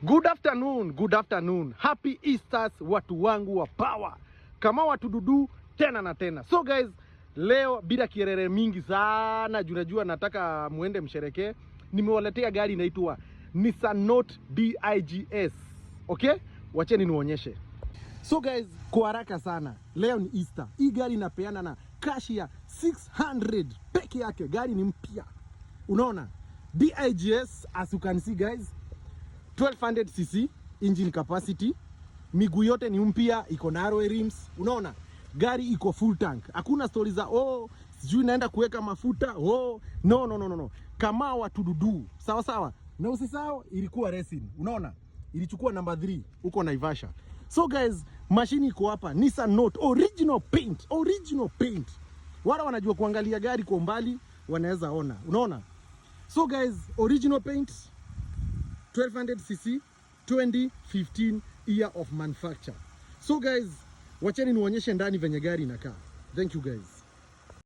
Good afternoon, good afternoon. Happy Easters watu wangu wa power. Kama watu dudu tena na tena. So guys, leo bila kierere mingi sana, juu najua nataka muende msherekee. Nimewaletea gari inaitwa Nissan Note DIGS. Okay? Wacheni niwaonyeshe. So guys, kwa haraka sana, leo ni Easter. Hii gari inapeana na cash ya 600 peke yake. Gari ni mpya. Unaona? DIGS, as you can see guys, 1200 cc engine capacity, miguu yote ni mpya, iko na alloy rims. Unaona gari iko full tank, hakuna stori za "Oh, sijui naenda kuweka mafuta." Oh, no, no, no, no, no. Kama watu dudu, sawa sawa. Na usisahau ilikuwa racing, unaona ilichukua number 3 huko Naivasha. So guys, mashini iko hapa, Nissan Note, original paint, original paint. Wale wanajua kuangalia gari kwa umbali wanaweza ona, unaona. So guys, original paint, 1200 cc, 2015 year of manufacture. So guys, wacheni niwaonyeshe ndani venye gari inakaa. Thank you guys.